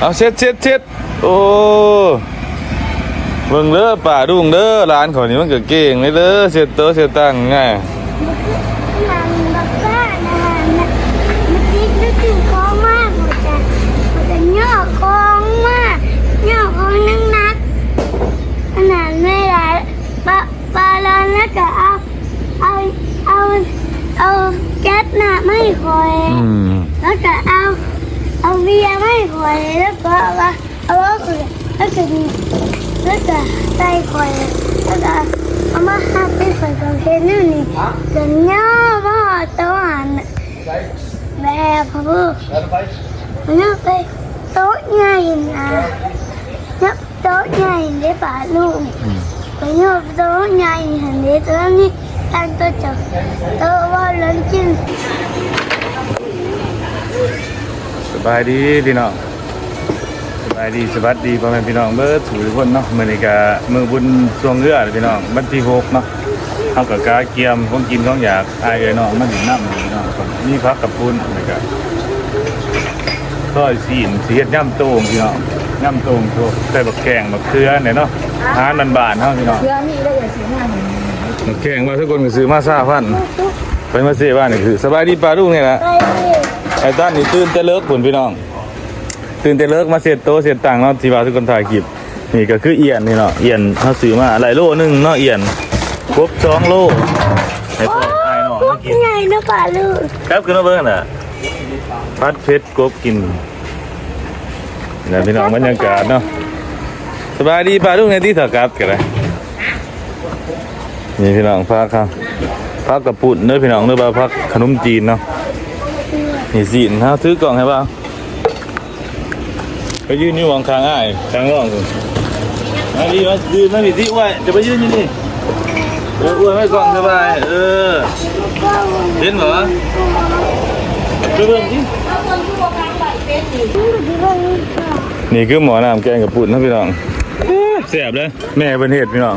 ເອົາ ເຊັດ ເຊັດ ເຊັດ. ໂອ້ ເບິ່ງເດີປ້າລຸງເດີ ຫຼານຂ້ອຍນີ້ມັນກໍເກັ່ງເດີ ເຊັດໂຕເຊັດຕັງງ່າຍ. ມັນຕິດຢູ່ ຖືຂອງມາ ມັນກະ ມັນກະຍໍຂອງມາ ຍໍຂອງໜັກໆ ຂະໜາດແມ່ຫຼາຍ ປາ ປາລອນ ແລ້ວກະເອົາ ເອົາ ເອົາ ເອົາແກັດນ້ຳມາໃຫ້ຂ້ອຍ ອືມ ແລ້ວກະເອົາ ເອົາເບຍມາໃຫ້ຂ້ອຍ ແລ້ວກໍເອົາວ່າ ເອົາເອົາຄືນ ແລ້ວກະ ແລ້ວກະໃສ່ຂ້ອຍ ແລ້ວກະເອົາມາຮັບໃຫ້ຂ້ອຍ ກໍເຮັດແນວນີ້ ຈະຍ່າວມາຮອດໂຕຫັ້ນ ແບບ ໂອ້ ຍ່າວໄປໂຕະໃຫຍ່ນະ ໂຕະໃຫຍ່ເດ້ປ້າລຸງ ອືມ ໄປໂຍກໂຕະໃຫຍ່ຫັ້ນເດ້ ໂຕະນີ້ຕັ້ງໂຕະເຈົ້າ ໂຕະວ່າລັນກິນ. ສະບາຍດີພີ່ນ້ອງ ສະບາຍດີ ສະຫວັດດີພໍ່ແມ່ພີ່ນ້ອງເບິດສູ່ທຸກຄົນເນາະ. ມື້ນີ້ກະມື້ບຸນຊ່ວງເຮືອພີ່ນ້ອງ ວັນທີຫົກເນາະ. ເຮົາກໍກະກຽມຂອງກິນຂອງຢາກ ອ້າຍເອື້ອຍນ້ອງມາຫຼິ້ນນຳພີ່ນ້ອງ. ມີຜັກກະປຸ້ນ ແລ້ວກະ ຊອຍຊີ້ນ ຊິເຮັດຍຳໂຕ່ງພີ່ນ້ອງ ຍຳໂຕ່ງ ພວກໃສ່ບັກແຂ້ງ ບັກເຂືອນີ້ເນາະ ອາຫານບ້ານໆເຮົາພີ່ນ້ອງ. ເຂືອມີໄດ້ ຢ່າຊິງາມ ບັກແຂ້ງວ່າທຸກຄົນກໍຊື້ມາຊາວພັນ ໄປມາເຊວານີ້. ຄືສະບາຍດີປ້າລຸງນີ້ລະ ສະບາຍດີ. ໄອ້ຕັນນີ້ຕື່ນແຕ່ເລິກພຸ້ນພີ່ນ້ອງ ຕື່ນແຕ່ເລິກມາເຊັດໂຕເຊັດຕັ່ງເນາະ ທີ່ວ່າທຸກຄົນຖ່າຍຄລິບ. ນີ້ກໍຄືອ່ຽນນີ້ເນາະ ອ່ຽນເຮົາຊື້ມາໄດ້ໂລໜຶ່ງເນາະ ອ່ຽນ ກົບສອງໂລ ໃຫ້ພວກອ້າຍນ້ອງມາກິນ ໃຫຍ່ເນາະປ້າລຸງ. ກັບຂຶ້ນມາເບິ່ງຫັ້ນນະ ຜັດເຜັດກົບກິນນະພີ່ນ້ອງ ບັນຍາກາດເນາະ. ສະບາຍດີປ້າລຸງແດ່ຕິ ຖ້າກັບກໍໄດ້. ນີ້ພີ່ນ້ອງ ຜັກເຮົາ ຜັກກະປຸ້ນເດີພີ່ນ້ອງ ຫຼືວ່າຜັກຂະໜົມຈີນເນາະ. ນີ້ຊີ້ນ ເຮົາຖືກ້ອງໃຫ້ເບິ່ງ ໄປຢືນຢູ່ໝ່ອງຂ້າງອ້າຍ ຂ້າງນ້ອງພຸ້ນ. ມາດີ ມາຢືນມາພີ້ຕິ ອ້ວຍ ຈະໄປຢືນຢູ່ນີ້ ເອີ ອ້ວຍ ໄວ້ກ້ອງສະບາຍ ເອີ ເຫັນບໍ່ ໄປເບິ່ງຕິ. ນີ້ຄືໝໍ້ນ້ຳແກງກະປຸ້ນເນາະພີ່ນ້ອງ ແຊບເດ້. ແມ່ເພິ່ນເຮັດພີ່ນ້ອງ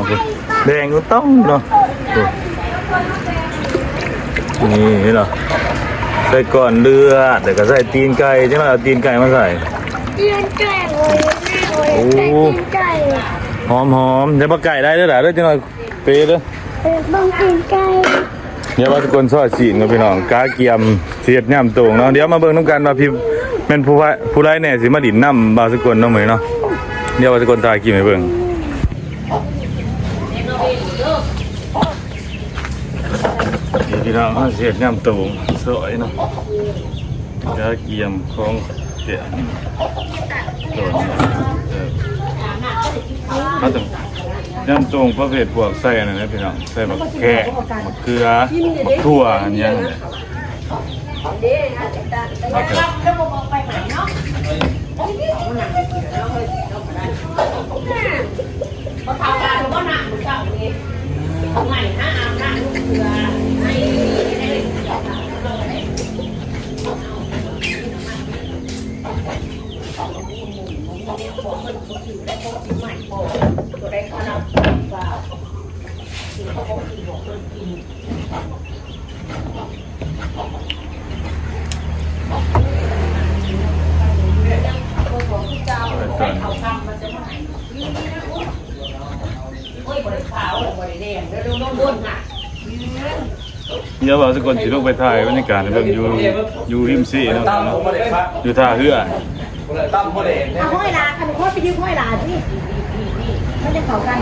ແດງຕົງເນາະ. ນີ້ເນາະ ໃສ່ກ້ອນເລືອດ ແລ້ວກໍໃສ່ຕີນໄກ່ ຈັກໜ້ອຍເອົາຕີນໄກ່ມາໃສ່. ຕີນໄກ່ ໂອ້ຍ ໂອ້ຍ ໃສ່ຕີນໄກ່ ຫອມໆ. ຢ່າມາໃກ້ຫຼາຍເດີຫຼ້າເດີ ຈັກໜ້ອຍເປເດີ. ເອີ ເບິ່ງຕີນໄກ່. ດຽວບ່າວສະກົນຊອຍຊີ້ນກັບພີ່ນ້ອງ ກະກຽມຊິເຮັດຍຳໂຕ່ງເນາະ. ດຽວມາເບິ່ງນຳກັນວ່າພີ່ ແມ່ນຜູ້ ຜູ້ໃດແດ່ຊິມາຫຼິ້ນນຳບ່າວສະກົນເນາະມື້ນີ້ເນາະ. ດຽວບ່າວສະກົນຖ່າຍຄລິບໃຫ້ເບິ່ງ. ນີ້ພີ່ນ້ອງ ເຮົາຊິເຮັດຍຳໂຕ່ງຊອຍເນາະ ກະກຽມຂອງແກ້ມ ເອີ ເຮົາຕ້ອງ ຍຳໂຕ່ງປະເພດພວກໃສ່ອັນນັ້ນນະພີ່ນ້ອງ ໃສ່ບັກແຂ້ງ ບັກເຂືອ ບັກຖົ່ວ ອັນຫຍັງນີ້. ດຽວບ່າວສະກົນຊິລົງໄປຖ່າຍບັນຍາກາດໃຫ້ເບິ່ງຢູ່ ຢູ່ລິມເຊເນາະ ຢູ່ທ່າເຮືອ. ເອົາຫ້ອຍຫຼາ ຄັນຂ້ອຍໄປຢືມຫ້ອຍຫຼາຊິ ມັນຈະເຂົ້າກັນ.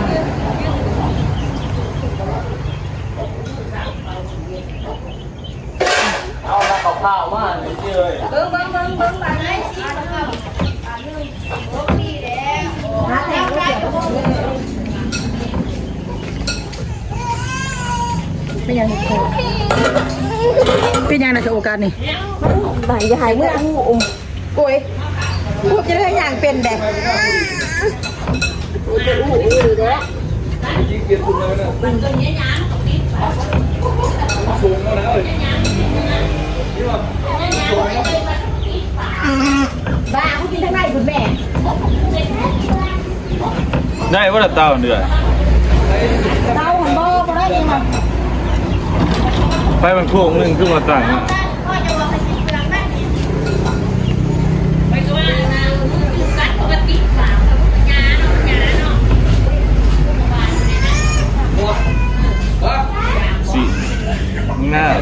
ເອົານ້ຳເຂົ້າມາໃຫ້ເລີຍ ເບິ່ງ ເບິ່ງ ເບິ່ງ ເບິ່ງບາດນີ້. ເປັນຫຍັງ ເປັນຫຍັງນະ ໂອກາດນີ້ ບາດຢ່າໃຫ້ເມືອ ໂອ້ຍ ພວກຈະໄດ້ຍ່າງເປັນແດ່. ບ້າ ເຂົາກິນທາງໃນພຸ້ນແມ່. ໄດ້ບໍ່ລະເຕົາເດືອນ ເຕົາຫັ້ນບໍ່ ບໍ່ໄດ້ເອງມັນ. ໄຟມັນໂຄກໜຶ່ງຄືວ່າຕັ້ງນະ. ງາມ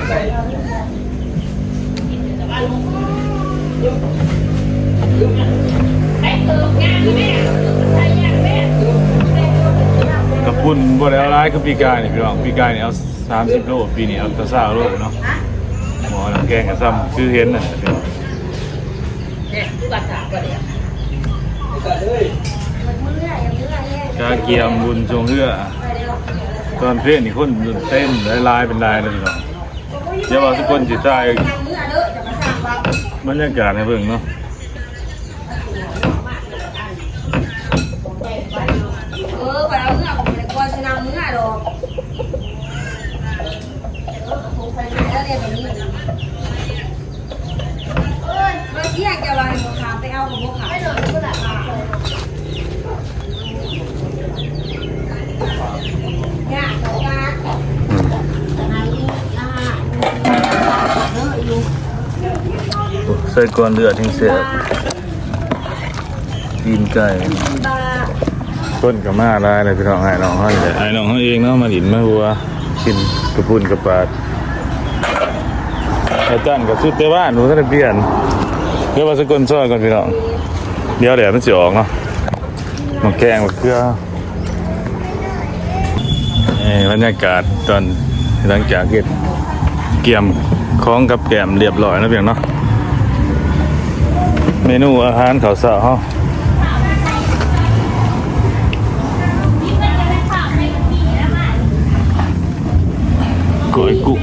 ກະປຸ້ນບໍ່ໄດ້ເອົາຫຼາຍຄືປີກາຍນີ້ພີ່ນ້ອງ. ປີກາຍນີ້ເອົາສາມສິບໂລ ປີນີ້ເອົາແຕ່ຊາວໂລເນາະ. ໝໍ້ນ້ຳແກງກະຊ່ຳຄືເຫັນນັ້ນແຫຼະພີ່ນ້ອງ. ກະກຽມບຸນຊ່ວງເຮືອ ຕອນເພນນີ້ຄົນເຕັມ ຫຼາຍໆເປັນຫຼາຍເລີຍພີ່ນ້ອງ. ດຽວບ່າວສະກົນຊິຖ່າຍບັນຍາກາດໃຫ້ເບິ່ງເນາະ. ເອີ ຂ້ອຍເອົາເມືອ ຂ້ອຍບໍ່ໄດ້ກ່ອນຊິນຳເມືອດອກ. ໃສ່ກ່ອນເລືອດແຮງແຊບ. ຕີນໄກ່ ຄົນກໍມາຫຼາຍແລ້ວພີ່ນ້ອງ. ອ້າຍນ້ອງເຮົານີ້ແຫຼະ ອ້າຍນ້ອງເຮົາເອງເນາະ ມາຫຼິ້ນມາຫົວ ກິນກະປຸ້ນກະປາດ. ອາຈານກໍສຸດແຕ່ບ້ານ ບໍ່ທັນໄດ້ປ່ຽນ. ດຽວວ່າສະກົນຊອຍກ່ອນພີ່ນ້ອງ ດຽວແດດມັນຊິອອກເນາະ. ໝາກແຂ້ງ ໝາກເຂືອ. ເອີ ບັນຍາກາດຕອນຫຼັງຈາກເຮັດ ກຽມຂອງກັບແກ້ມລຽບລ້ອຍແລ້ວເນາະ ເມນູອາຫານເຂົ້າເຊົ້າເຮົາ ກ້ອຍກຸ້ງ.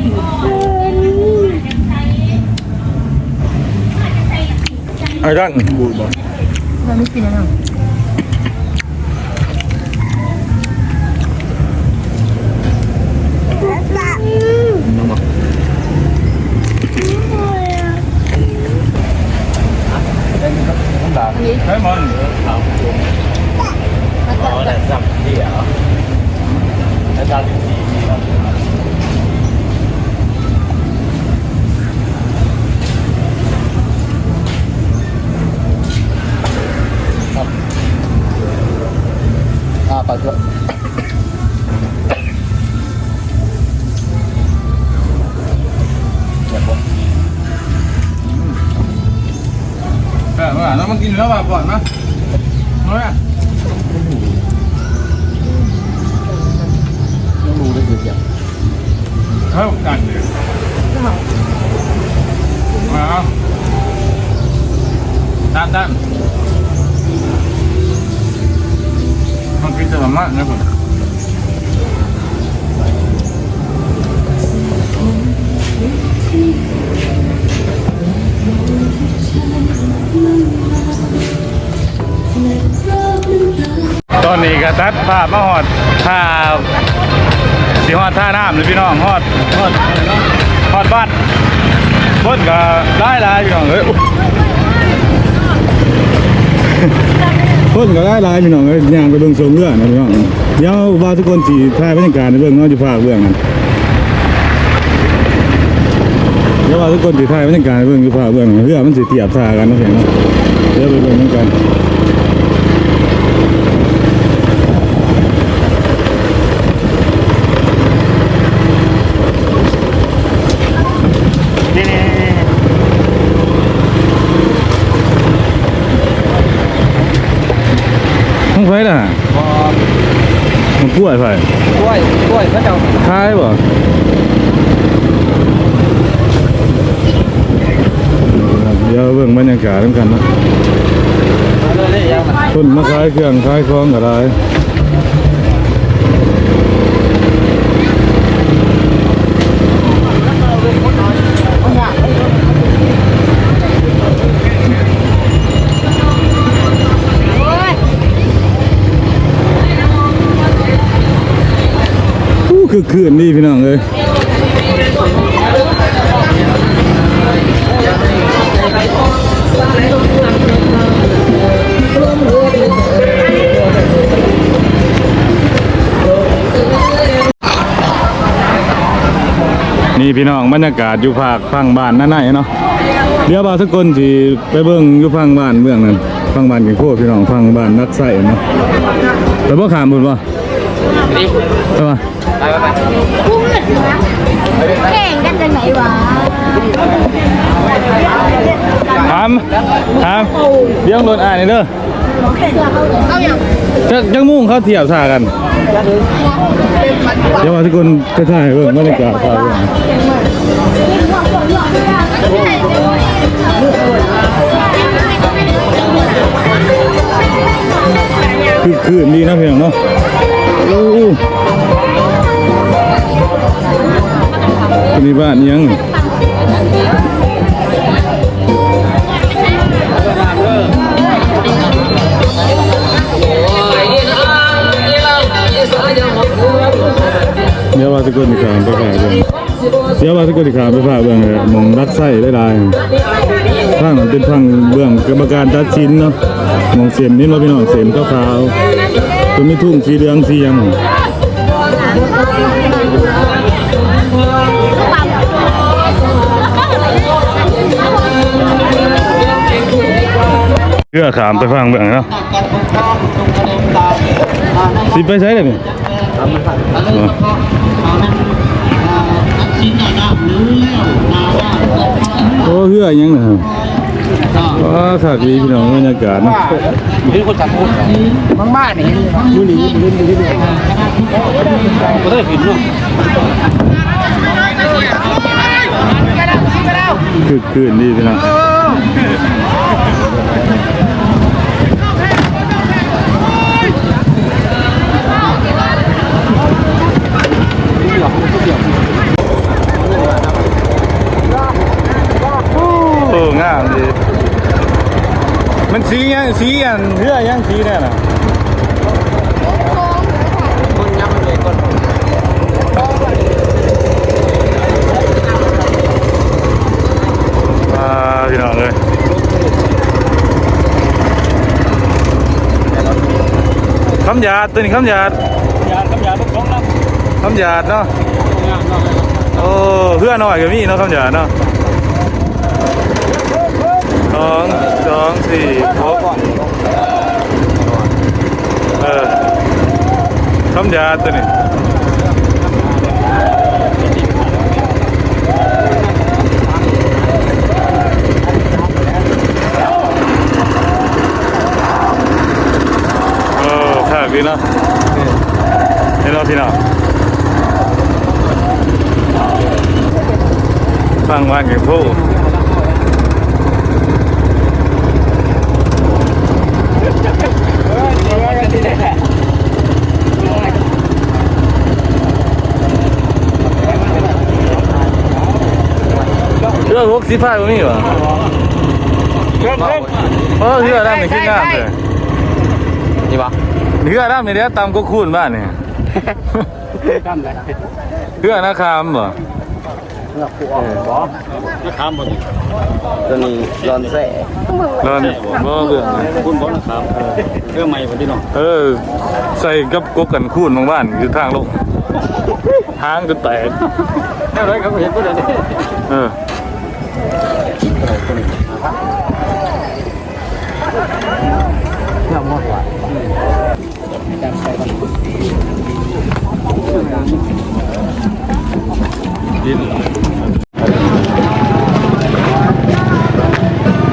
ອາຈານ ມັນມີກິ່ນຫຍັງ? ແບບວ່າເນາະ ມາກິນແລ້ວວ່າກ່ອນມາ ເອົາລະ ຍັງຮູ້ໄດ້ຄືກັນ ເຂົ້າກັນເລີຍ ມາ ຕາມ ຕາມ ມັນຄືຈະລະມາດນະພຸ້ນ. ຕອນນີ້ກໍຕັດພາບມາຮອດທ່າ ຊິຮອດທ່ານ້ຳແລ້ວພີ່ນ້ອງ ຮອດ ຮອດ ຮອດວັດ. ຄົນກໍຫຼາຍໆ ພີ່ນ້ອງເອີຍ ຄົນກໍຫຼາຍໆ ພີ່ນ້ອງເອີຍ ຍ່າງໄປເບິ່ງຊ່ວງເຮືອນະພີ່ນ້ອງ. ດຽວບ່າວສະກົນຊິຖ່າຍບັນຍາກາດໃຫ້ເບິ່ງເນາະ ຢູ່ພາກເບື້ອງນັ້ນ. ດຽວບ່າວສະກົນຊິຖ່າຍບັນຍາກາດໃຫ້ເບິ່ງ ຢູ່ພາກເບື້ອງນັ້ນ ເຮືອມັນຊິທຽບທ່າກັນເນາະ ດຽວໄປເບິ່ງນຳກັນ. ຂອງໃຜລະ? ບໍ່ ມັນກ້ວຍໃຜ? ກ້ວຍ ກ້ວຍເຂົາເຈົ້າຂາຍບໍ່? ດຽວເບິ່ງບັນຍາກາດນຳກັນເນາະ. ຄົນມາຂາຍເຄື່ອງຂາຍຂອງກໍຫຼາຍ. ອູ້ ຄຶກຄື້ນດີພີ່ນ້ອງເອີຍ. ນີ້ພີ່ນ້ອງ ບັນຍາກາດຢູ່ພາກຝັ່ງບ້ານນາໄນເນາະ. ດຽວບ່າວສະກົນຊິໄປເບິ່ງຢູ່ຝັ່ງບ້ານເບື້ອງນັ້ນ ຝັ່ງບ້ານກິນໂຄ ພີ່ນ້ອງ ຝັ່ງບ້ານນາໄຊເນາະ. ໄປບໍ່ ຂ້າມພຸ້ນບໍ່? ໄປບໍ່? ໄປ ໄປ ໄປ. ແຂ່ງກັນຈັ່ງໃດຫວາ? ຖາມ ຖາມ ດຽວລົດອ້າຍນີ້ເດີ. ເອົາຫຍັງ? ຈັກ ຈັກໂມງເຂົາທຽບທ່າກັນ? ດຽວວ່າທຸກຄົນໄປຖ່າຍເບິ່ງບັນຍາກາດ ຄຶກຄື້ນດີເນາະ ພີ່ນ້ອງເນາະ. ໂອ້ ອັນນີ້ບ້ານຫຍັງ? ດຽວວ່າຊິກົດນີ້ຂ້າມໄປພາກເບິ່ງ ດຽວວ່າຊິກົດນີ້ຂ້າມໄປພາກເບິ່ງ ໝ່ອງລັກໄຊຫຼາຍໆ ທາງນັ້ນເປັນທາງເບື້ອງກຳມະການຕັດສິນເນາະ. ໝ່ອງເສັ້ນນີ້ເນາະ ພີ່ນ້ອງ ເສັ້ນຂາວໆ ເພິ່ນມີທຸງສີເຫຼືອງສີຫຍັງ. ເຮືອຂ້າມໄປຝັ່ງເບື້ອງເນາະ. ຊິໄປໃສລະນີ້? ໂອ້ ເຮືອຫຍັງນະ? ວ້າ ຄັກດີພີ່ນ້ອງ ບັນຍາກາດເນາະ. ມັນມານີ້ ມື້ນີ້ ມື້ນີ້ ບໍ່ໄດ້ຂຶ້ນເນາະ. ຄຶກຄື້ນດີພີ່ນ້ອງ. ໂອ້ ງາມດີ. ມັນສີຫຍັງ? ສີອັນເຮືອຫຍັງສີແນ່ນະ? ຄົນຍັງເລີຍຄົນ ອ່າ ພີ່ນ້ອງເອີຍ ຄຳຫຍາດ ຕົວນີ້ຄຳຫຍາດ ຄຳຫຍາດ ຄຳຫຍາດເນາະ. ໂອ້ ເຮືອນ້ອຍກໍມີເນາະ ຄຳຫຍາດເນາະ. ສອງ ສອງ ສີ່ ຫົກ ເອີ ຄຳຫຍາດຕົວນີ້. ເອີ ຄັກດີເນາະ. ເຫັນບໍ່ພີ່ນ້ອງ ຝັ່ງບ້ານແກ່ງໂພ ເຮືອຫົກສິບພາຍບໍ່ມີຫວາ? ເຮືອ ເຮືອ ເອີ ເຮືອລຳນີ້ຄືງາມແທ້. ນີ້ຫວາ? ເຮືອລຳນີ້ແຫຼະ ຕ່ຳກວ່າຄູນບ້ານນີ້. ເຮືອນາຄາມບໍ່? ເຮືອຄູນບໍ່? ນາຄາມບໍ່ນີ້? ຕົວນີ້ລອນແຊ. ລອນ ບໍ່ ເບື້ອງຄູນບໍ່ນາຄາມ. ເອີ ເຮືອໃໝ່ບໍ່ພີ່ນ້ອງ? ເອີ ໃສ່ກັບກົກກັນຄູນບາງບ້ານຢູ່ທາງລົງ ຫາງຈົນແຕກ. ແນວໃດກໍບໍ່ເຫັນຜູ້ໃດ. ເອີ.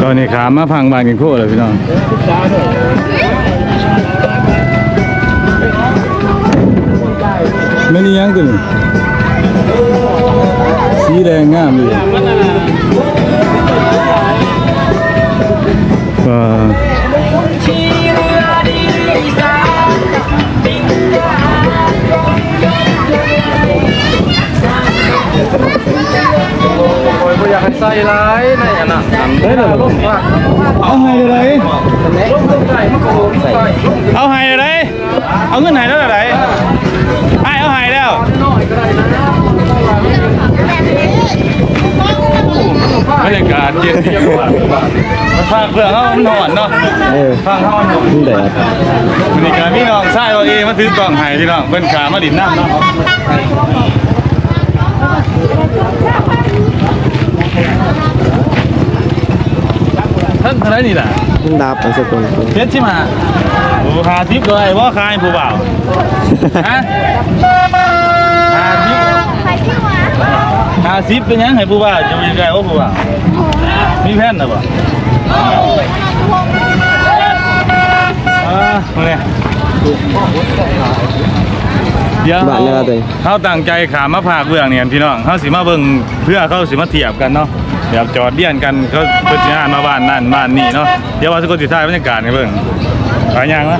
ຕອນນີ້ຂ້າມມາຝັ່ງບ້ານກິນໂຄແລ້ວພີ່ນ້ອງ. ແມ່ນອີ່ຫຍັງຕົວນີ້? ສີແດງງາມຢູ່. ອ່າ ຂ້ອຍບໍ່ຢາກໃຫ້ໃສ່ຫຼາຍໃນອັນນັ້ນ. ໄດ້ແລ້ວບໍ່? ເອົາໃຫ້ເລີຍ. ເອົາໃຫ້ເລີຍ. ເອົາເງິນໃຫ້ແລ້ວໃດ໋ ອ້າຍເອົາໃຫ້ແລ້ວ. ບັນຍາກາດເຢັນດີ ພາກເພື່ອນເຮົາມັນຮ້ອນເນາະ. ເອີ ພາກເຮົາມັນຮ້ອນ ມັນແດດ. ມື້ນີ້ກໍມີນ້ອງຊາຍເຮົາເອງມາຖືກ້ອງໃຫ້ພີ່ນ້ອງ ເພິ່ນຂ້າມາຫຼິ້ນນຳເນາະ. ເທິງເທົ່າໃດນີ້ລະ? ມັນດັບໄປຊະກ່ອນ. ເຈັດສິບຫ້າ. ໂອ້ ຫ້າສິບກໍໄດ້ບໍ່? ຂາຍໃຫ້ຜູ້ບ່າວ. ຮະ? ຫ້າສິບ. ໃຜຊິຫວາ? ຫ້າສິບເປັນຫຍັງໃຫ້ຜູ້ບ່າວ ຈະໄປໄກໂອຜູ້ບ່າວ ມີແຜນແລ້ວບໍ່? ອ່າ ມາແດ່ ດຽວ ບ້ານແນວໃດ? ເຮົາຕັ້ງໃຈຂ້າມມາພາກເບື້ອງນີ້ພີ່ນ້ອງ ເຮົາຊິມາເບິ່ງເພື່ອເຂົາຊິມາທຽບກັນເນາະ ແບບຈອດລຽນກັນ ເຂົາເພິ່ນຊິຫານມາບ້ານນັ້ນບ້ານນີ້ເນາະ. ດຽວວ່າຊິກົດຊິຖ່າຍບັນຍາກາດໃຫ້ເບິ່ງ ໄປຍ່າງມາ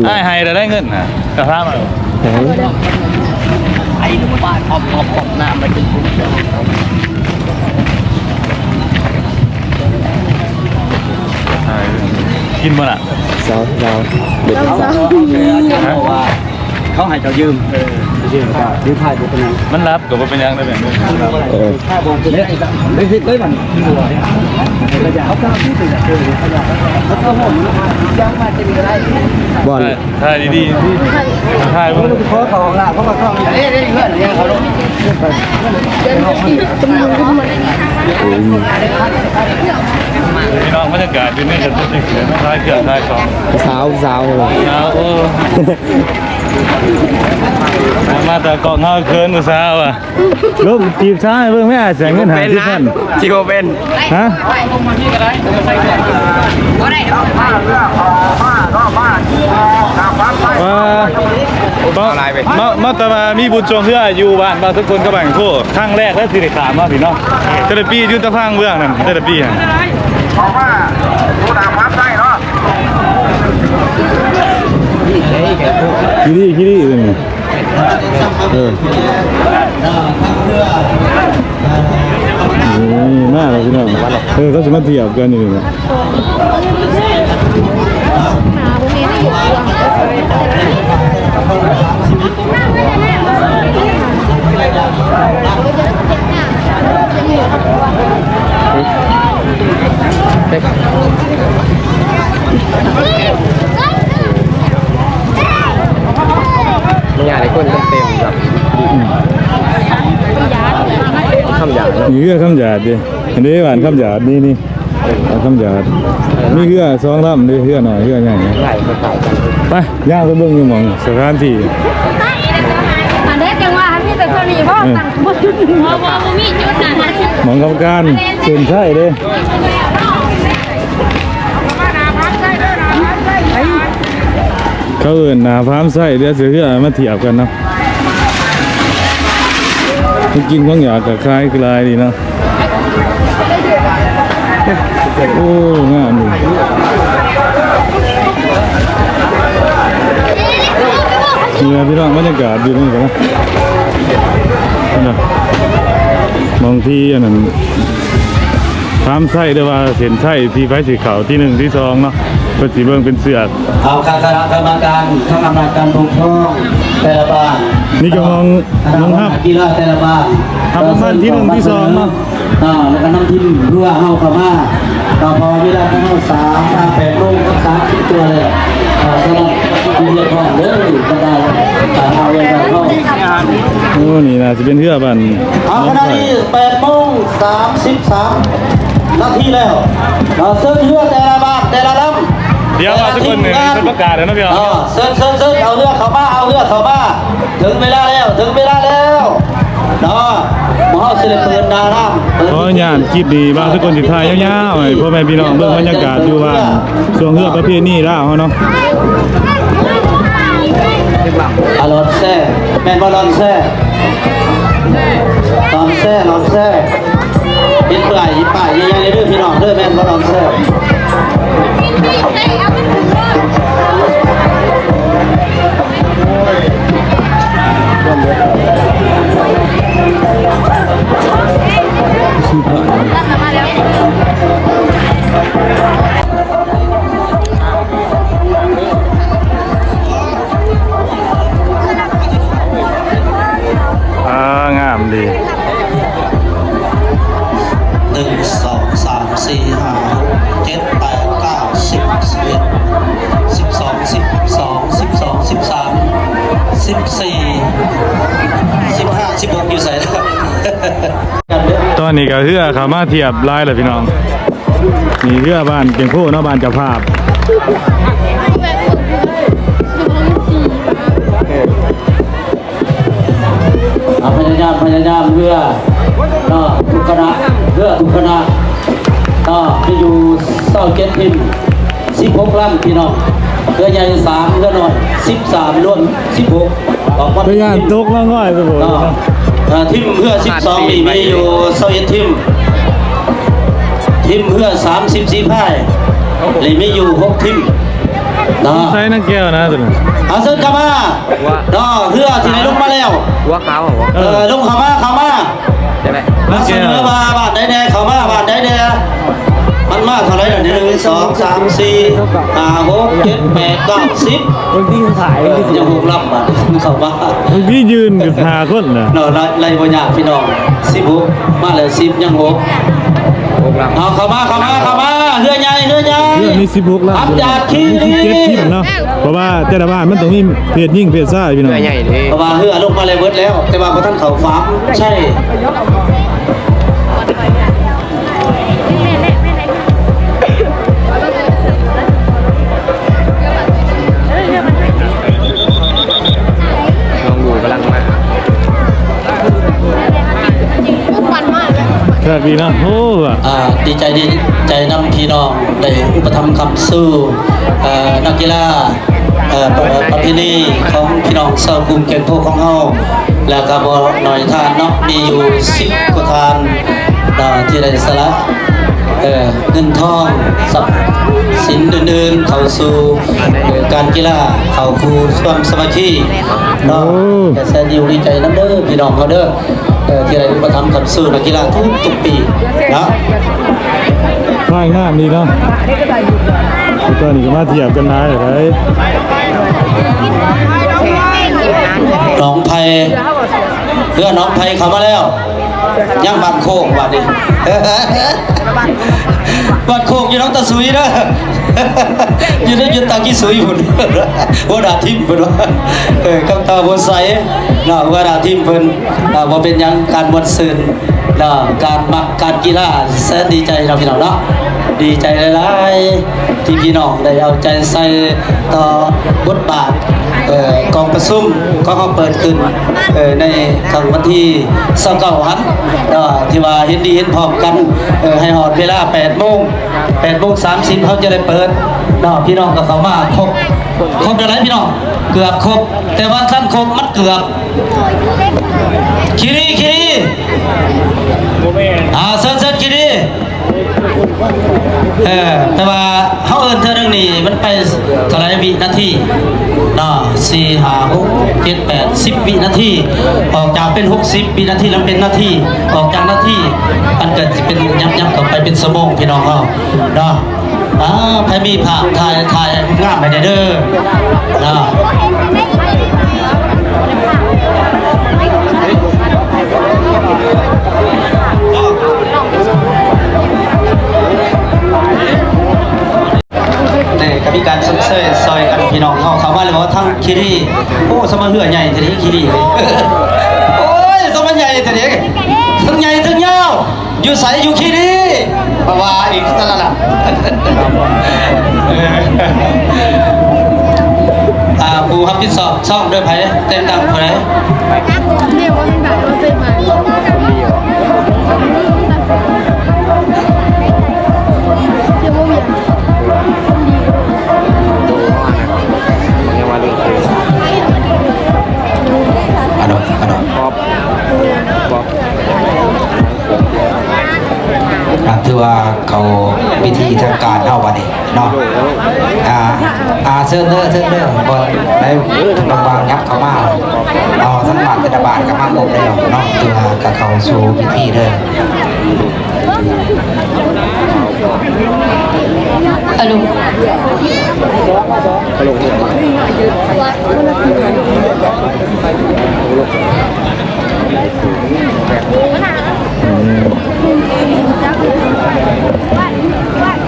ອ້າຍໃຫ້ແລ້ວໄດ້ເງິນນະ ກະຖາມເອົາ ໄອ້ລູກບ້ານອອບໆໆ ນ້ຳມາກິນ ກິນບໍ່ລະ? ສາວ ສາວ ເປັນສາວ ເຂົາໃຫ້ເຈົ້າຢືມ ເອີ ຢືມກໍຢືມ ຖ່າຍບໍ່ເປັນຫຍັງ ມັນລັບກໍບໍ່ເປັນຫຍັງເດ້ ເອີ ຖ່າຍບໍ່ເປັນຫຍັງ ໄດ້ເຮັດໄດ້ບັດນີ້ ເຂົາເຈົ້າທີ່ເປັນ ເຂົາເຈົ້າ ເຂົາເຈົ້າ ບໍ່ ຖ່າຍດີໆ ຖ່າຍເບິ່ງ ຂໍເຂົ້າຫ້ອງນ້ຳ ເຂົາມາເຂົ້າ ເອີ ເອີ ເອີ ເອີ ພີ່ນ້ອງ ບັນຍາກາດຢູ່ໃນສະຖານທີ່ເຂື່ອນ ຖ່າຍເຄື່ອງຖ່າຍຂອງ ສາວ ສາວ ສາວ ໂອ້ ມາແຕ່ກ້ອງເຮົາເຂີນຜູ້ສາວອະ ລົມຈີບສາວໃຫ້ເບິ່ງແມ້ ໃຊ້ເງິນຫ້າສິບພັນ ຊິບໍ່ເປັນ ຮະ ວ່າ ມາ ມາແຕ່ວ່າມີບຸນຊ່ວງເຮືອຢູ່ບ້ານ ບ້ານທຸກຄົນກັບບ້ານໂຄ ຄັ້ງແລກແລ້ວທີ່ໄດ້ຂ້າມມາພີ້ເນາະ ແຕ່ລະປີຢູ່ຕະພັງເບື້ອງນັ້ນ ແຕ່ລະປີຫັ້ນ ຂີ່ດີ ຂີ່ດີ ເອີ ເອີ ນີ້ມາແລ້ວພີ່ນ້ອງ ເອີ ເຂົາຊິມາທຽບກັນຢູ່ນີ້ແຫຼະ ມັນຍາກໃນຄົນເຕັມໆ ແບບ ອືມ ຄຳຢາດເນາະ ນີ້ຄືຄຳຢາດເດ້ ອັນນີ້ບ້ານຄຳຢາດ ນີ້ ນີ້ ຄຳຢາດ ມີເຮືອສອງລຳເດ້ ເຮືອນ້ອຍ ເຮືອໃຫຍ່ ໄປ ຍ່າງໄປເບິ່ງຢູ່ໝ່ອງສະຖານທີ່ ອັນໃດຈັ່ງວ່າ ມີແຕ່ເທົ່ານີ້ບໍ່ ເອີ ບໍ່ ບໍ່ມີຈຸດນັ້ນ ໝ່ອງກຳການເສັ້ນໄຊເດ້ ເຂົາເອີ້ນໜ້າຟາມໄຊ ດຽວຊິເຮືອມາທຽບກັນເນາະ ຂອງກິນຂອງຢາກກະຂາຍຫຼາຍດີເນາະ ໂອ້ ງາມດີ ນີ້ລະພີ່ນ້ອງ ບັນຍາກາດຢູ່ນີ້ກະນະ ໝ່ອງທີ່ອັນນັ້ນ ຟາມໄຊ ຫຼືວ່າເສັ້ນໄຊ ທີ່ໃຜຊິເຂົ້າທີໜຶ່ງທີສອງເນາະ ເພິ່ນຊິເບິ່ງເປັນເຊືອກ ເອົາ ຄະນະກຳມະການ ຄະນະກຳມະການປົກຄອງແຕ່ລະບ້ານ ນີ້ກະມອງ ຄະນະຫົວໜ້າກິລາແຕ່ລະບ້ານ ຮັບລາງວັນທີໜຶ່ງທີສອງເນາະ ອ່າ ແລ້ວກະນຳທີມເຮືອເຮົາເຂົ້າມາ ກະພໍເວລາຂອງເຮົາສາມ ອ່າ ແປດໂມງກັບສາມສິບກວ່າແລ້ວ ອ່າ ສຳລັບທີ່ຮຽກຮ້ອງເດີ ບັນດາ ອ່າ ເຮົາເອີນເຮົາ ໂອ້ ນີ້ໜ້າຊິເປັນເຮືອບ້ານ ເອົາ ຂະນະນີ້ແປດໂມງສາມສິບສາມນາທີແລ້ວ ເນາະ ເຊີນເຮືອແຕ່ລະບ້ານແຕ່ລະລຳ ດຽວວ່າທຸກຄົນນີ້ເພິ່ນປະກາດແລ້ວເນາະພີ່ນ້ອງ ເນາະ ເຊີນ ເຊີນ ເຊີນ ເອົາເຮືອເຂົ້າມາ ເອົາເຮືອເຂົ້າມາ ເຖິງເວລາແລ້ວ ເຖິງເວລາແລ້ວ ເນາະ ໝູ່ເຮົາຊິໄດ້ເປີດໜ້ານ້ຳ ຂໍອະນຸຍາດຄລິບນີ້ ບ່າວສະກົນຊິຖ່າຍຍາວໆ ໃຫ້ພໍ່ແມ່ພີ່ນ້ອງເບິ່ງບັນຍາກາດຢູ່ບ້ານ ຊ່ວງເຮືອປະເພນີລາວເຮົາເນາະ ອາ ຫຼອນແຊ ແມ່ນບໍ່ ຫຼອນແຊ ຫຼອນແຊ ຫຼອນແຊ ເຫັນປ້າຍ ເຫັນປ້າຍໃຫຍ່ໆເດີພີ່ນ້ອງເດີ ແມ່ນບໍ່ ຫຼອນແຊ ອ່າ ງາມດີ ໜຶ່ງ ສອງ ສາມ ສີ່ ຫ້າ ຫົກ ເຈັດ ແປດ ເກົ້າ ສິບ ສິບເອັດ ສິບສອງ ສິບສອງ ສິບສອງ ສິບສາມ ສິບສີ່ ສິບຫ້າ ສິບຫົກ ຢູ່ໃສລະ? ຕອນນີ້ກະເຮືອເຂົ້າມາທຽບຫຼາຍແລ້ວພີ່ນ້ອງ. ນີ້ເຮືອບ້ານແກ່ງໂພເນາະ ບ້ານເຈົ້າພາບ. ເອົາ ພະຍາຍາມ ພະຍາຍາມເຮືອ ເນາະ ທຸກຄະນະ ເຮືອທຸກຄະນະເນາະ ມີຢູ່ຊາວເຈັດທີມ ສິບຫົກລຳ ພີ່ນ້ອງ. ເຮືອໃຫຍ່ສາມ ເຮືອນ້ອຍສິບສາມ ລວມສິບຫົກ ອອກມາ ໄປຢ້ານຕົກລະງ່ອຍໄປໝົດເນາະ. ເອີ ທີມເຮືອສິບສອງນີ້ມີຢູ່ຊາວເອັດທີມ. ທີມເຮືອສາມສິບສີ່ພາຍນີ້ມີຢູ່ຫົກທີມເນາະ. ໃສ່ນາງແກ້ວນະຕົວນີ້. ເອົາ ເຊີນເຂົ້າມາເນາະ ເຮືອທີ່ໄດ້ລົງມາແລ້ວ. ຫົວຂາວ ເອີ ລົງເຂົ້າມາ ເຂົ້າມາ ມາສະເໜີວ່າບ້ານໃດແດ່ ເຂົ້າມາບ້ານໃດແດ່. ມັນມາເທົ່າໃດລະນີ້ ໜຶ່ງ ສອງ ສາມ ສີ່ ຫ້າ ຫົກ ເຈັດ ແປດ ເກົ້າ ສິບ ຄົນທີ່ຂາຍ ເອີ ຍັງຫົກລຳບາດ ເຂົ້າມາ ຄົນທີ່ຢືນກໍຫ້າຄົນນະເນາະ. ໄລ່ ໄລ່ບໍ່ຍາກພີ່ນ້ອງ ສິບຫົກ ມາແລ້ວສິບ ຍັງຫົກ ຫົກລຳ. ເອົາ ເຂົ້າມາ ເຂົ້າມາ ເຂົ້າມາ ເຮືອໃຫຍ່ ເຮືອໃຫຍ່ ເຮືອມີສິບຫົກລຳ ຮັບຈາກຄີຣີ ສິບເຈັດທີມເນາະ. ເພາະວ່າແຕ່ລະບ້ານມັນຕ້ອງມີເພດຍິງເພດຊາຍພີ່ນ້ອງ ເຮືອໃຫຍ່ເດ້. ເພາະວ່າເຮືອລົງມາແລ້ວເບິດແລ້ວ ແຕ່ວ່າບໍ່ທັນເຂົ້າຟາມໃຊ່. ນ້ອງດູກຳລັງມາ ແຊບດີເນາະ. ໂອ້ ອ່າ ດີໃຈ ດີໃຈນຳພີ່ນ້ອງ ໄດ້ອຸປະຖຳຄ້ຳຊູ ເອີ ນັກກິລາ ເອີ ປະ ປະເພນີຂອງພີ່ນ້ອງຊາວກຸ່ມແກ່ງໂພຂອງເຮົາ ແລ້ວກໍບໍ່ໜ້ອຍທ່ານເນາະ ມີຢູ່ສິບກວ່າທ່ານເນາະ ທີ່ໄດ້ສະຫຼະ ເອີ ເງິນທອງ ຊັບສິນອື່ນໆ ເຂົ້າສູ່ ເອີ ການກິລາ ເຂົ້າສູ່ຄວາມສາມັກຄີເນາະ. ໂອ້ ກໍແສນດີອົກດີໃຈນຳເດີ ພີ່ນ້ອງເຮົາເດີ ເອີ ທີ່ໄດ້ອຸປະຖຳຄ້ຳຊູນັກກິລາທຸກໆປີເນາະ. ພາຍງາມດີເນາະ ຕອນນີ້ກໍມາທຽບກັນຫຼາຍເລີຍ. ໜອງໄຜ່ ເຮືອໜອງໄຜ່ເຂົ້າມາແລ້ວ ຍັງບ້ານໂຄກບາດນີ້ ບ້ານໂຄກຢູ່ໜອງຕາສຸຍເດີ ຢູ່ໃນ ຢູ່ຕາຂີ້ສຸຍພຸ້ນ ຫົວໜ້າທີມເພິ່ນວ່າ ເອີ ຄຳຕອບຫົວໃສເນາະ ຫົວໜ້າທີມເພິ່ນ ເນາະ ບໍ່ເປັນຫຍັງ ການມ່ວນຊື່ນເນາະ ການມັກການກິລາ ແສນດີໃຈເນາະ ພີ່ນ້ອງເນາະ. ດີໃຈຫຼາຍໆ ທີ່ພີ່ນ້ອງໄດ້ເອົາໃຈໃສ່ຕໍ່ບົດບາດ ເອີ ກອງປະຊຸມຂອງເຮົາເປີດຂຶ້ນ ເອີ ໃນຄ່ຳວັນທີຊາວເກົ້າຫັ້ນເນາະ ທີ່ວ່າເຫັນດີເຫັນພ້ອມກັນ ເອີ ໃຫ້ຮອດເວລາແປດໂມງ ແປດໂມງສາມສິບເຮົາຈະໄດ້ເປີດເນາະ. ພີ່ນ້ອງກໍເຂົ້າມາຄົບ ຄົບແລ້ວໃດ໋ພີ່ນ້ອງ ເກືອບຄົບ ແຕ່ວ່າຄັນຄົບມັນເກືອບ ຄີຣີ ຄີຣີ ບໍ່ແມ່ນ ອ່າ ເຊີນ ເຊີນ ຄີຣີ. ເອີ ແຕ່ວ່າເຮົາເອີ້ນເທື່ອໜຶ່ງນີ້ ມັນໄປເທົ່າໃດວິນາທີເນາະ ສີ່ ຫ້າ ຫົກ ເຈັດ ແປດ ສິບວິນາທີ ອອກຈາກເປັນຫົກສິບວິນາທີ ແລ້ວເປັນນາທີ ອອກຈາກນາທີ ມັນກໍຊິເປັນ ຍັບໆເຂົ້າໄປເປັນຊົ່ວໂມງ ພີ່ນ້ອງເຮົາເນາະ. ອ່າ ໃຜມີພາບຖ່າຍ ຖ່າຍງາມໃຫ້ແດ່ເດີເນາະ. ນີ້ກໍມີການຊົມເຊີຍຊ່ອຍກັນ ພີ່ນ້ອງເຮົາເຂົ້າມາແລ້ວ ທັງຄີຣີ ໂອ້ ສະມາເຮືອໃຫຍ່ແທ້ເດ ຄີຣີ ໂອ້ຍ ສະມາໃຫຍ່ແທ້ເດ ທັງໃຫຍ່ທັງຍາວ ຢູ່ໃສ ຢູ່ຄີຣີ ມາວ່າອີກຊັ້ນລະ ອ່າ ຜູ້ຮັບຜິດຊອບຊ່ອງໂດຍໃຜ ແຕ່ງຕັ້ງຜູ້ໃດ? ອາດອກ ອາດອກ ອ່າ ຖືວ່າເຂົ້າພິທີທາງການເຮົາບັດນີ້ເນາະ. ອ່າ ອ່າ ເຊີນເດີ ເຊີນເດີ ບ່ອນໃດວ່າງໆ ຫຍັບເຂົ້າມາ ເອົາທັງບ້ານແຕ່ລະບ້ານກໍມາຄົບແລ້ວເນາະ. ຖືວ່າກໍເຂົ້າສູ່ພິທີເດີ. ອາລົມ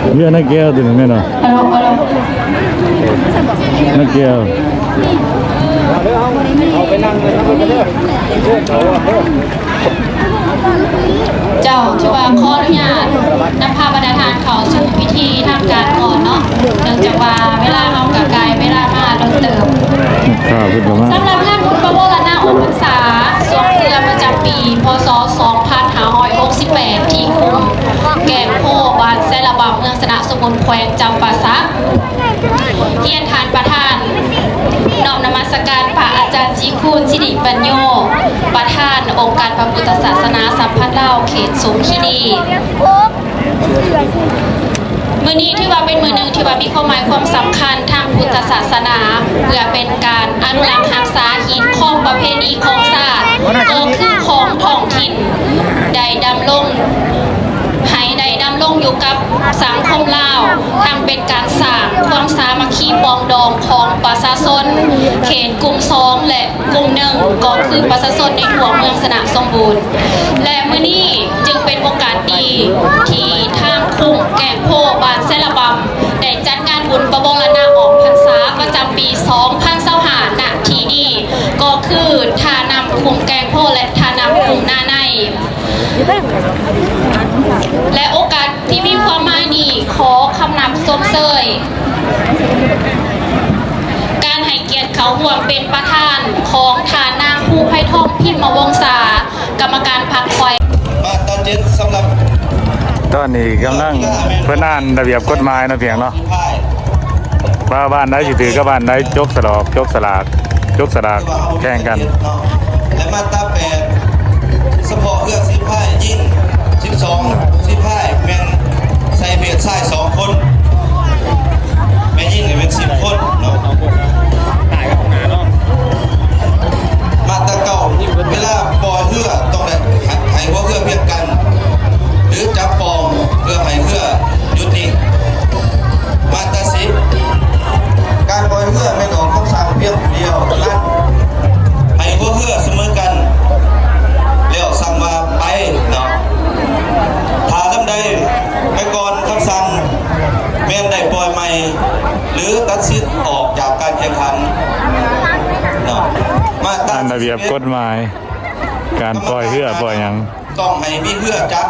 ອືມ ເຮືອນາແກ້ວຕົວນີ້ແມ່ນບໍ່? ອາລົມ ອາລົມ ນາແກ້ວ. ເຈົ້າ ຖືວ່າຂໍອະນຸຍາດນຳພາບັນດາທ່ານເຂົ້າສູ່ພິທີທາງການກ່ອນເນາະ ເນື່ອງຈາກວ່າເວລາເຮົາກໍກາຍເວລາມາດົນເຕີບ. ສຳລັບງານບຸນປະວາລະນາອອກພັນສາຊ່ວງເດືອນປະຈຳປີ ພ.ສ. ສອງພັນຫ້າ ສະໝຸນ ແຂວງຈຳປາສັກ. ຮຽນທ່ານປະທານ ນ້ອມນະມັດສະການພະອາຈານ ສີຄູນ ສິລິປັນໂຍ ປະທານອົງການພະພຸດທະສາສະໜາສຳພັນລາວ ເຂດສົງຂິລີ. ມື້ນີ້ຖືວ່າເປັນມື້ໜຶ່ງທີ່ວ່າມີຄວາມໝາຍຄວາມສຳຄັນທາງພຸດທະສາສະໜາ ເພື່ອເປັນການອະນຸລັກຮັກສາຮີດຄອງປະເພນີຂອງຊາດ ກໍຄືຂອງທ້ອງຖິ່ນ ໄດ້ດຳລົງ ໃຫ້ໄດ້ດຳລົງຢູ່ກັບສັງຄົມລາວ, ທັງເປັນການສ້າງຄວາມສາມັກຄີປອງດອງຂອງປະຊາຊົນເຂດກຸ່ມສອງ ແລະ ກຸ່ມໜຶ່ງກໍຄືປະຊາຊົນໃນທົ່ວເມືອງຊະນະສົມບູນ ແລະ ມື້ນີ້ຈຶ່ງເປັນໂອກາດດີທີ່ທາງຄຸ້ມແກງໂພ ບ້ານແຊລະບຳ ໄດ້ຈັດງານບຸນປະວໍລະນະອອກພັນສາປະຈຳປີສອງພັນຊາວຫ້າ ນະທີ່ນີ້ ກໍຄືທ່ານ້ຳຄຸ້ມແກງໂພ ແລະ ທ່ານ້ຳຄຸ້ມນາໃນ. ແລະ ໂອກາດທີ່ມີຄວາມໝາຍນີ້ ຂໍຄຳນັບຊົມເຊີຍ ການໃຫ້ກຽດເຂົ້າຮ່ວມເປັນປະທານຂອງທ່ານນາງ ພູໄພທອງ ພິມມະວົງສາ ກຳມະການພັກຂ້ອຍ. ມາດຕາເຈັດ ສຳລັບ ຕອນນີ້ກຳລັງເພິ່ນອ່ານລະບຽບກົດໝາຍເນາະ ພຽງເນາະ ວ່າບ້ານໃດຊິຖືກກັບບ້ານໃດ ຈົກສະຫຼອກ ຈົກສະຫຼາກ ຈົກສະຫຼາກແຂ່ງກັນ. ແລະ ມາດຕາແປດ ສະເພາະເຮືອສີພາຍຍິງສິບສອງສີພາຍ ແມ່ນໃສ່ເພດຊາຍສອງຄົນ ແມ່ຍິງນີ້ແມ່ນສິບຄົນເນາະ. ມາດຕາເກົ້າ ເວລາປ່ອຍເຮືອຕ້ອງໄດ້ໃຫ້ຫົວເຮືອພຽງກັນ ຫຼື ຈັບປ່ອງ ເພື່ອໃຫ້ເຮືອຢຸດນິ່ງ. ມາດຕາສິບ ການປ່ອຍເຮືອແມ່ນອອກຄຳສັ່ງພຽງຜູ້ດຽວນັ້ນ ໃຫ້ຫົວເຮືອສະເໝີກັນ ແລ້ວສັ່ງວ່າໄປເນາະ. ຖ້າລຳໃດໄປກ່ອນຄຳສັ່ງ ແມ່ນໄດ້ປ່ອຍໃໝ່ ຫຼື ຕັດສິດອອກຈາກການແຂ່ງຂັນເນາະ. ມາດຕາ ຕາມລະບຽບກົດໝາຍ ການປ່ອຍເຮືອປ່ອຍຫຍັງ ຕ້ອງໃຫ້ມີເຮືອຈັກ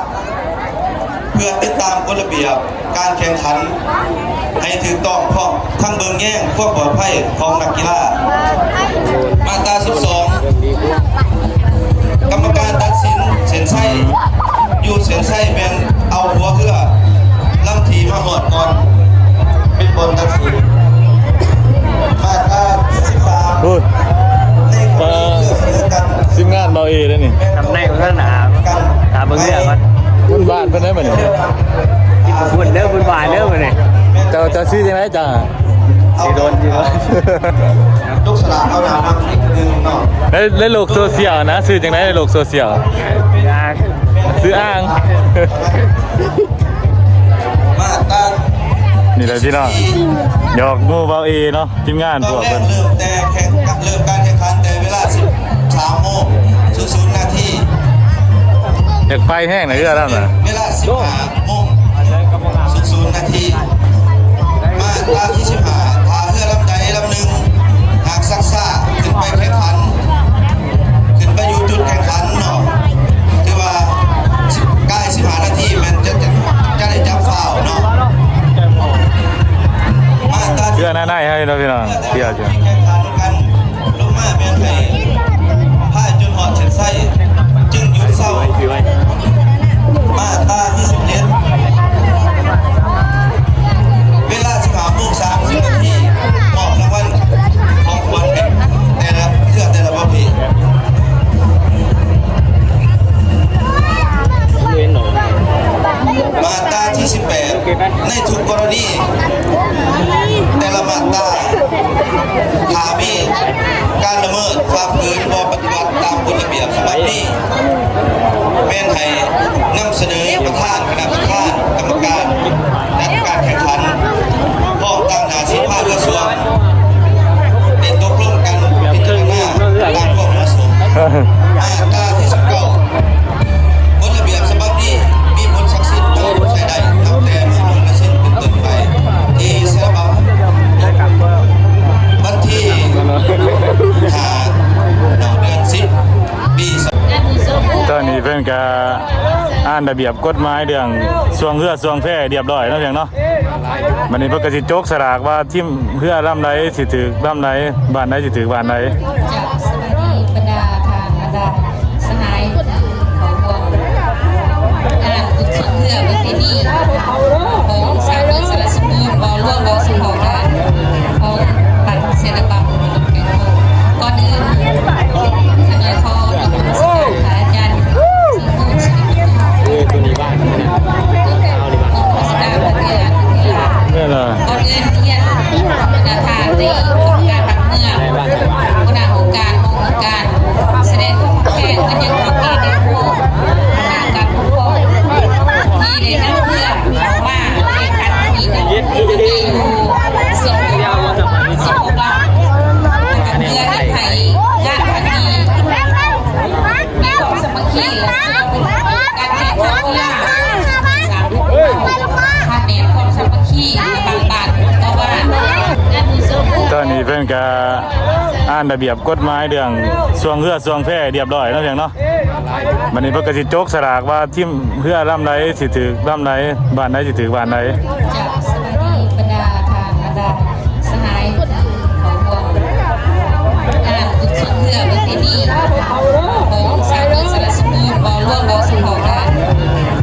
ເພື່ອຕິດຕາມກົດລະບຽບການແຂ່ງຂັນໃຫ້ຖືກຕ້ອງ ພ້ອມທັງເບິ່ງແຍງຄວາມປອດໄພຂອງນັກກິລາ. ມາດຕາສິບສອງ ກຳມະການຕັດສິນເສັ້ນໄຊ ຢູ່ເສັ້ນໄຊແມ່ນເອົາຫົວເຮືອລຳທີ່ມາຮອດກ່ອນ ເປັນບ່ອນຕັດສິນ. ມາດຕາສິບສາມ ໂອ້ຍ ໃນກໍລະນີເລື່ອງສະເໜີກັນ ທີມງານເບົາເອເດ້ນີ້ ຕຳແໜ່ງເບື້ອງໜ້າ ຖາມເບິ່ງເລື່ອງກ່ອນ ບຸນບາດເພິ່ນໄດ້ບັດນີ້ ບຸນເດີ ບຸນບາດເດີບັດນີ້. ເຈົ້າ ເຈົ້າຊື່ຈັ່ງໃດເຈົ້າ? ຊິໂດນຢູ່ ຍົກສະຫຼາກເອົາໜ້ານຳອີກໜຶ່ງເນາະ ໃນ ໃນໂລກໂຊຊຽວນະ ຊື່ຈັ່ງໃດໃນໂລກໂຊຊຽວ? ຊື່ອ່າງ ຊື່ອ່າງ ມາດຕາ ນີ້ແຫຼະພີ່ນ້ອງ ຫຍອກໝູ່ເບົາເອເນາະ ທີມງານພວກເພິ່ນ ຕອນແລກເລີ່ມແຕ່ແຂ່ງ ເລີ່ມການແຂ່ງຂັນແຕ່ເວລາສິບສາມໂມງສູນນາທີ ຢາກໄປແຮງນະເຮືອລຳນະ ເວລາສິບຫ້າໂມງສູນນາທີ. ມາດຕາທີສິບຫ້າ ຖ້າເຮືອລຳໃດລຳໜຶ່ງຫາກຊັກຊ້າຂຶ້ນໄປແຂ່ງຂັນ ຂຶ້ນໄປຢູ່ຈຸດແຂ່ງຂັນເນາະ ຖືວ່າກາຍສິບຫ້ານາທີແມ່ນຈະ ຈະ ຈະໄດ້ຈັບຟາວເນາະ. ມາດຕາ ເຮືອໜ້າໃນໃຫ້ເນາະພີ່ນ້ອງ ເຮືອຢູ່ ແຂ່ງຂັນກັນ ລົງມາແມ່ນໃຫ້ພາຍຈົນຮອດເສັ້ນໄຊຈຶ່ງຢຸດເຊົາ. ມາດຕາທີສິບເຈັດ ເວລາສິບຫ້າໂມງສາມສິບນາທີ ມອບລາງວັນຂອງຂວັນແຕ່ລະເທື່ອແຕ່ລະປະເພດ. ມາດຕາທີສິບແປດ ໃນທຸກກໍລະນີ ແຕ່ລະມາດຕາ ຖ້າມີການລະເມີດ ຝ່າຝືນ ບໍ່ປະຕິບັດຕາມກົດລະບຽບສະບັບນີ້ ແມ່ນໃຫ້ນຳສະເໜີປະທານຄະນະປະທານກຳມະການຈັດການແຂ່ງຂັນ ພ້ອມຕາງໜ້າສິບຫ້າກະຊວງ ໄດ້ຕົກລົງກັນພິຈາລະນາຕາມຄວາມເໝາະສົມ. ມາດຕາທີສິບເກົ້າ ກົດລະບຽບສະບັບນີ້ມີຜົນສັກສິດໃຊ້ໄດ້ຕັ້ງແຕ່ມື້ລົງລາຍເຊັນເປັນຕົ້ນໄປ ທີ່ສະບັບວັນທີຫ້າ ເດືອນສິບ ປີສອງ ຕອນນີ້ເພິ່ນກະອ່ານລະບຽບກົດໝາຍເລື່ອງຊ່ວງເຮືອຊ່ວງແພຮຽບຮ້ອຍເນາະ ພຽງເນາະ. ບັດນີ້ເພິ່ນກໍຊິຈົກສະຫຼາກວ່າທີມເຮືອລຳໃດຊິຖືກລຳໃດ ບ້ານໃດຊິຖືກບ້ານໃດ. ເຈົ້າ ສະບາຍດີບັນດາທ່ານ ບັນດາສະຫາຍ ຂອງພວກ ອ່າ ຝຶກສອນເຮືອປະເພນີຂອງສາວເມືອງ ມັນກະອ່ານລະບຽບກົດໝາຍເລື່ອງຊ່ວງເຮືອຊ່ວງແພຮຽບຮ້ອຍເນາະພຽງເນາະ. ບັດນີ້ເພິ່ນກະຊິຈົກສະຫຼາກວ່າທີມເຮືອລຳໃດຊິຖືກລຳໃດ ບ້ານໃດຊິຖືກບ້ານໃດ. ຈະສະບາຍດີບັນດາທ່ານບັນດາສະຫາຍ ຂອງພວກອ່ານຝຶກສອນເຮືອປະເພນີຂອງຊາວເມືອງສາລະສົມບູນ ເວົ້າລວມເວົ້າສະເພາະການ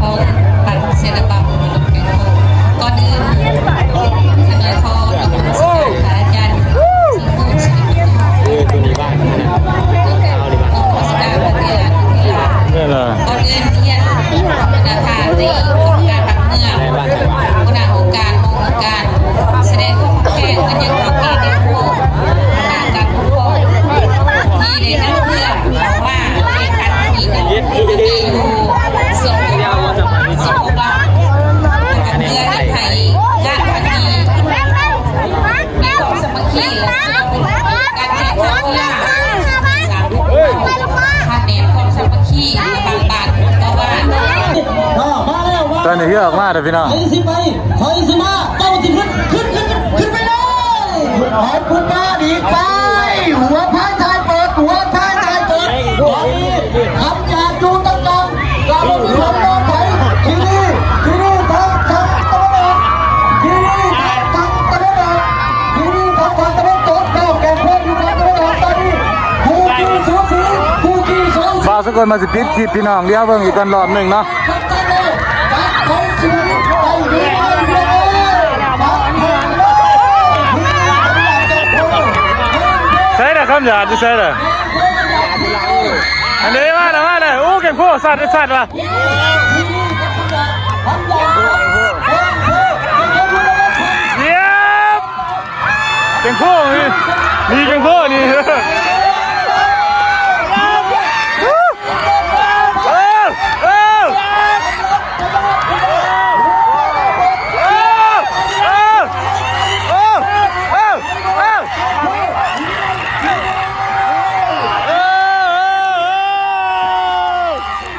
ຂອງບ້ານເຊລະບຳ. ກ່ອນອື່ນ ຂ້ານ້ອຍຂໍນະມັດສະການພະອາຈານ ເອີ ໂຕນີ້ບ້ານນະ ເອີ ເອົາດີກວ່າ ນະ ກ່ອນອື່ນຮຽນບັນດາທ່ານໃນການຮັບເມືອງ ຫົວໜ້າອົງການ ຫ້ອງອົງການ ສະແດງຄວາມຮັກແພງອັນຍັງຄອງແກ່ໃນພວກ ການປົກຄອງທີ່ໄດ້ນຳເມືອງເຂົ້າມາແຂ່ງຂັນທີ່ໜຶ່ງໃນຢູ່ສ່ວນຕົວເຮົາ ເພື່ອເຮັດໃຫ້ງານຄັ້ງນີ້ມີຄວາມສາມັກຄີ ແລະ ການແຂ່ງຂັນກິລາ ສ້າງຄວາມສາມັກຄີລະຫວ່າງບ້ານຕໍ່ບ້ານ. ຕອນນີ້ເຮືອອອກມາແລ້ວພີ່ນ້ອງ. ໃຜຊິໄປ ໃຜຊິມາ ເຈົ້າຊິຂຶ້ນ ຂຶ້ນ ຂຶ້ນ ຂຶ້ນໄປເລີຍ. ຂອງຜູ້ປ້າດີໄປ ຫົວພາຍທາຍເປີດ ຫົວພາຍທາຍເປີດ. ຕອນນີ້ຄຳຢາດຢູ່ຕາງກາງ ກາບໍ່ມີຄວາມປອດໄພ. ທີ່ນີ້ ທີ່ນີ້ທາງ ທາງຕາເວັນອອກ ທີ່ນີ້ທາງ ທາງຕາເວັນອອກ ທີ່ນີ້ທາງ ທາງຕາເວັນຕົກ. ເຈົ້າແກ່ງຄວາມຢູ່ທາງຕາເວັນອອກ ຕອນນີ້ຄູ່ກີ້ສູສີ ຄູ່ກີ້ສູສີ. ບ່າວສະກົນມາຊິປິດຄລິບພີ່ນ້ອງ ດຽວເບິ່ງອີກກ່ອນລອບໜຶ່ງເນາະ. ໃສລະຄຳຢາດ ຢູ່ໃສລະ? ອັນນີ້ມາແລ້ວ ມາແລ້ວ. ໂອ້ ແກ່ງໂພ ສັດ ສັດວ່າ ຢຽບ ແກ່ງໂພນີ້ ມີແກ່ງໂພນີ້.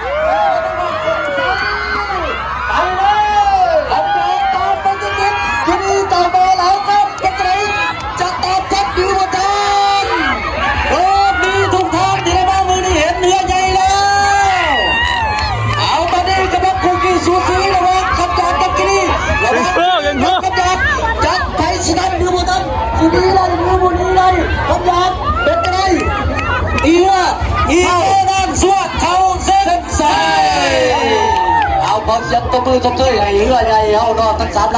ໄປເລີຍ ຮັບຮອງຕາມໄປຕິດໆ. ຢູ່ນີ້ເຈົ້າບ່າວລາວກັນເປັນຈັ່ງໃດ ຈະຕອບຮັບຫຼືບໍ່ທັນ? ໂອ້ ມີທຸກທ່ານທີ່ໄດ້ມາມື້ນີ້ເຫັນເຮືອໃຫຍ່ແລ້ວ. ເອົາ ຕອນນີ້ກຳລັງຄູ່ກີ້ສູສີລະຫວ່າງຄຳຢາດກັບກິລີ ລະຫວ່າງຄຳຢາດ ຈັກໃຜຊິທັນຫຼືບໍ່ທັນ ຊິໜີໄດ້ຫຼືບໍ່ໜີໄດ້. ຄຳຢາດ ເປັນຈັ່ງໃດ? ອີເຮືອ ອີເຮືອນາງສວດເຂົ້າເສັ້ນໄຊ. ເອົາ ຂໍສຽງຕົບມືຊົມເຊີຍໃຫ້ເຮືອໃຫຍ່ເຮົາເນາະ ທັງສາມລຳ.